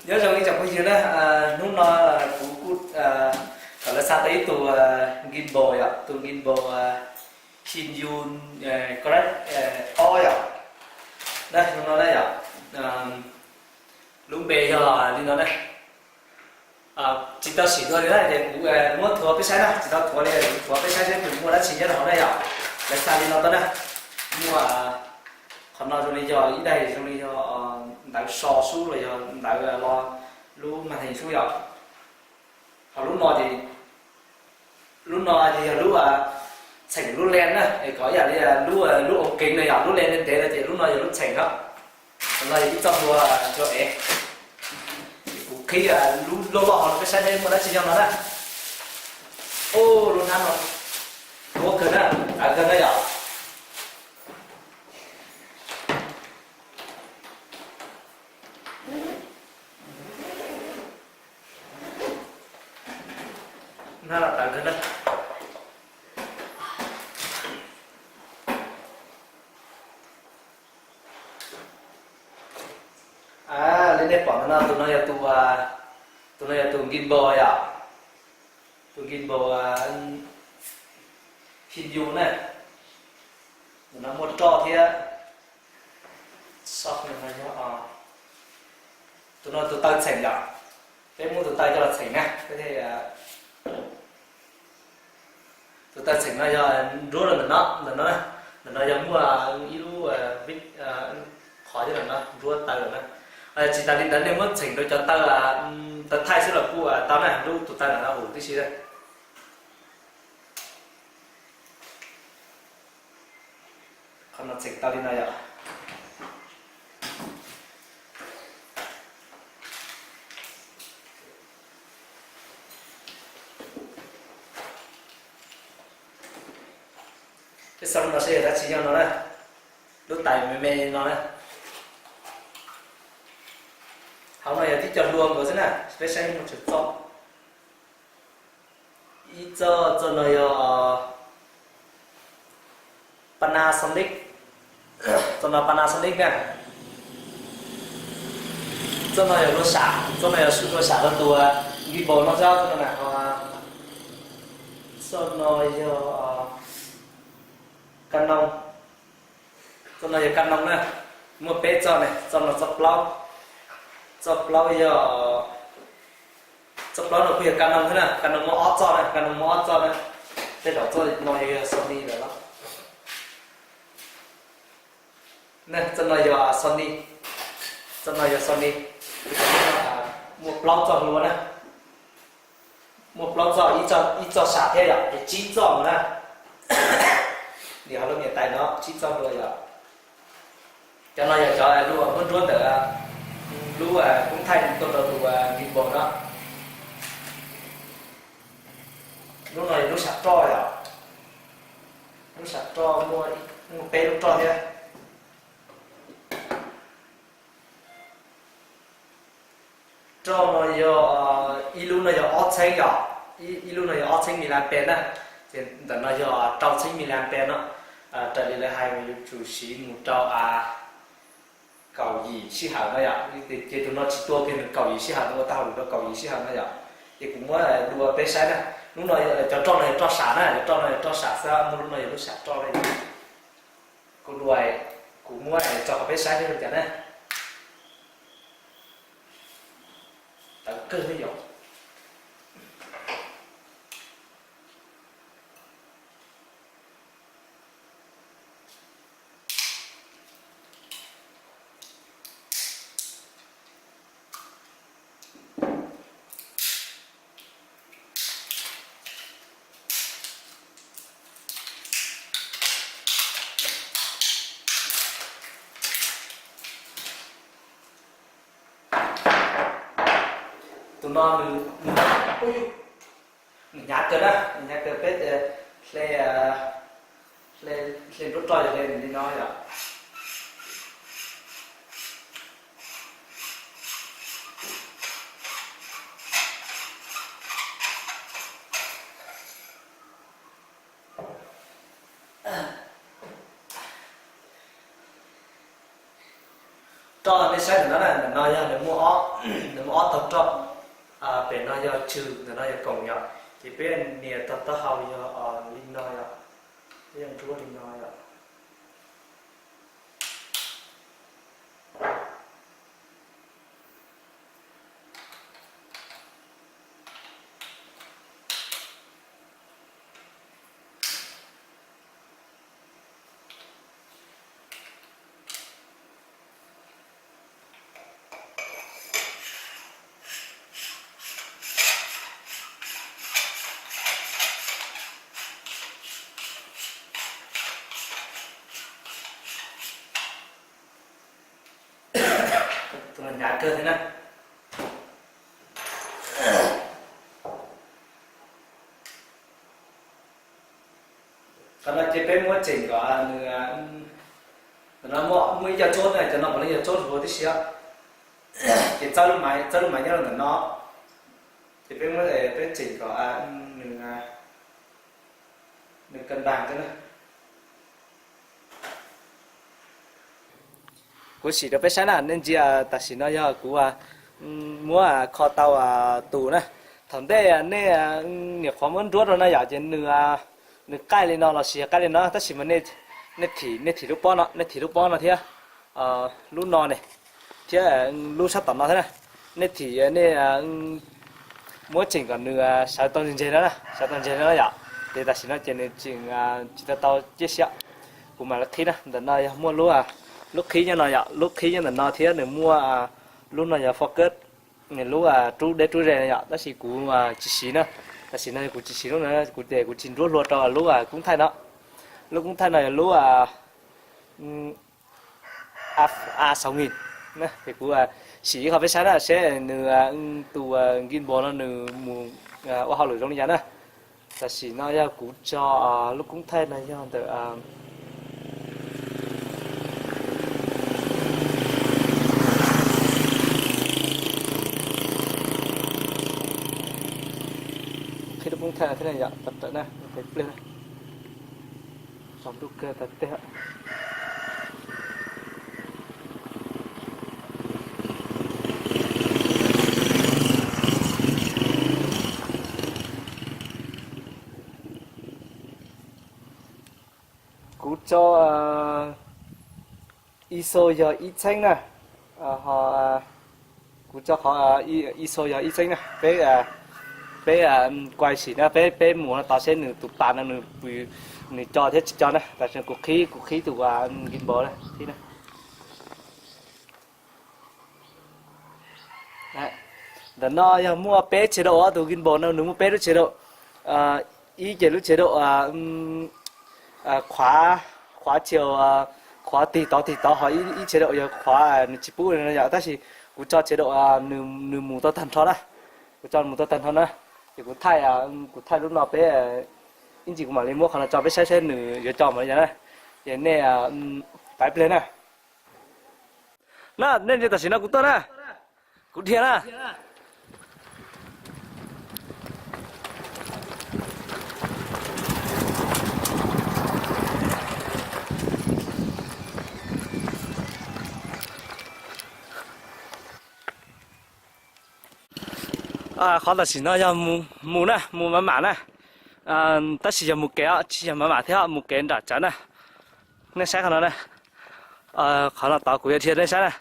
Nyob zoo ib tsoom phooj ywg na, hnub no kuv kuj kom lawv xa tau ib tug gimbal yom, tus gimbal Kinyu Grab ob yom. Na, hnub no na yom, lub npe yog li no na. Tsis tau sim dua li na, ces kuv muab thuav peb saib na, tsis tau thuav li, kuv thuav peb saib seb nws muaj dab tsi nyob rau hauv na yom. Lawv xa li no tau na, muaj qhov no zoo li yog ib daim zoo li yog ntawv so sub los yog ntawv lo lub màn hình sub yom. Ho lub no ces, lub no ces yog lub txheem lub len na, es kom ib yam li lub, lub ống kính na yom, lub len ntev ntev no ces lub no yog lub txheem no. Qhov no yog ib txoj hlua, hlua ev. Kuv qhib lub loj loj no peb saib seb muaj dab tsi nyob no na. Ub, lub hnab no hlua kawg na, tawv kawg na yom. Hnab no tawv kawg na. Li nej pom ntawm no, tus no yog tus, tus no yog tus gimbal yom, tus gimbal Kinyu na. Tus no muaj roj thiab. Tus no tus taw txheem yom, peb muab tus taw coj los txheem na, peb thiaj Tus taw txheem no yog nruab rau ntawm no, ntawm no, ntawm no yog muaj ib lub qhov coj ntawm no nruab taw lawm na. Tsis tas li ntawd nej muab txheem rau cov taw, taw thaij xwb los kuj tau na, lub tus taw ntawm no huv tib si na. Qhov no txheem tau li no yom. Peb xauj lub no seb yog dab tsi nyob no na. Lub tais me me no na. Hauv no yog tib co hlua nkaus xwb na, peb saib muaj tsawg txoj. Ib txoj, txoj no yog Panasonic, txoj no Panasonic na. Txoj no yog hlua sam, txoj no yog hlua sam rau tus gimbal no xwb, txoj no na. Txoj no yog Canon, txoj no yog Canon na. Muaj peb txoj ne, txoj no txoj plaub, txoj plaub yog, txoj plaub no kuj yog Canon thiab na, Canon muaj ob txoj na, Canon muaj ob txoj na. Tej zaum txoj no yog Sony lawm los. Txoj no yog Sony, txoj no yog Sony. Muaj plaub txoj hlua na. Muaj plaub txoj, ib txoj sam thiab yom, ces tsib txoj mus na. Nim ho lub niam tais no tsib txoj hlua yom. Cov no yog cov lub muab nruab ntawm lub koob thaij tuaj rau tus gimbal no. Lub no yog lub sam roj yom. Lub sam roj muaj, muaj peb lub roj thiab. Roj no yog, ib lub no yog ob txheeb yom, ib lub no yog ob txheeb miliampere na, ces ntawm no yog rau txheeb miliampere no. Raws li lawv hais yuav tsum siv mus rau kaum yim sij hawm no yom. Ces tus no tsis tua kiag nws kaum yim sij hawm, nws ua tau hauj lwm rau kaum yim sij hawm no yom. Ces kuv muab dua peb saib na. Lub no, cov roj no yog roj sam na, cov roj no yog roj sam xwb, muaj lub no yog lub sam roj na. Kuv dua, kuv muab tso qhov peb saib seb zoo cas na. Tawv kawg li yom. Tus no nws, nws hnyav kawg na, nws hnyav kawg, peb hle, hle, hle nruab roj yog hle li no yom. Roj nej saib ntawm no na, ntawm no yog nws muaj ob, nws muaj ob tog roj. Pem no yog tswm, ntawm no yog koom yom. Ces peb nias tog taub hau yog li no yom, peb yog nruab li no yom. Tus no hnyav kawg thiab na. Qhov no ces peb muab tseem kom nws, ntawm no muaj ib co tsob na, cov no puav leej yog tsob hluas tib si. Ces txawb lub maiv, txawb lub maiv nyob rau ntawm no, ces peb muab, peb tseem kom nws, nws ka ntaag xwb na. Kuv sim rau peb saib na, nej ntsia, tam sim no yog kuv muab kho tau tus na. Thaum ntej nej nyuam qhuav muab nruab rau na yom, ces nws, nws qaij li no lossis yog qaij li no, tab sis mas nej thim, nej thim lub pob no, nej thim lub pob no thiab lub no ne, thiab lub sab tom no thiab na. Nej thim, nej muab tseem kom nws sawv tau ntseg ntseg no na, sawv tau ntseg no na yom. Ces tam sim no ces nws tseem tsis tau tau ciaj sia. Kuv mam li qhib na, ntawm no yog muaj lub, lub qhib nyob no yom, lub qhib nyob ntawm no thiab nws muaj lub no yog focus, lub rub deb rub ze no yom, tab sis kuv tsis siv na. Tam sim no kuv tsis siv lub no, kuv ces kuv tsis nruab hlua rau lub koob thaij no. Lub koob thaij no yog lub A xaus nghìn na, ces kuv sim ib qho peb saib na, seb nws tus gimbal no nws mus ua hauj lwm zoo li cas na. Tam sim no yog kuv tso lub koob thaij no yog ntawm, qhib lub koob thaij no thiab na yom, tab tom na, peb pliag na. Tsaus ntuj kawg tas tiag. Kuv tso ISO yog ib txheeb na, ho kuv tso qhov ISO yog ib txheeb na, peb, peb kuaj sim na, peb, peb mus no tos seb nws tus pas no nws, nws co thiab tsis co na. Tam sim no kuv qhib, kuv qhib tus gimbal na, qhib na. Ntawm no yog muaj peb tshe daum, tus gimbal no nws muaj peb lub tshe daum. Ib ces lub tshe daum qhuav, qhuav chiều, qhuav tig tod tig tod, ho ib tshe daum yog qhuav nws tsis pub no yom, tab sis kuv tso tshe daum nws mus tau tag nrho na. Kuv tso mus tau tag nrho na. Ces kuv thaij, kuv thaij lub no peb, ib ntsis kuv mam li muab qhov no tso peb saib saib nws yuav co npaum li cas na. Ces nej pab pliag na. Na, nej ntsia tam sim no kuv tuaj na. Kuv dhia na. Qhov tam sim no yog mus na, mus mam mam na. Tab sis yog mus kev os, tsis yog mam mam thiab, mus kev nram tsawv na. Nej saib qhov no na. Qhov no tod kuv yuav dhia nej saib na.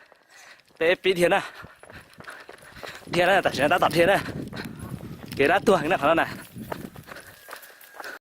Peb pib dhia na. Dhia na, tam sim no tab tom dhia na. Kev dab tuag heev na qhov no na.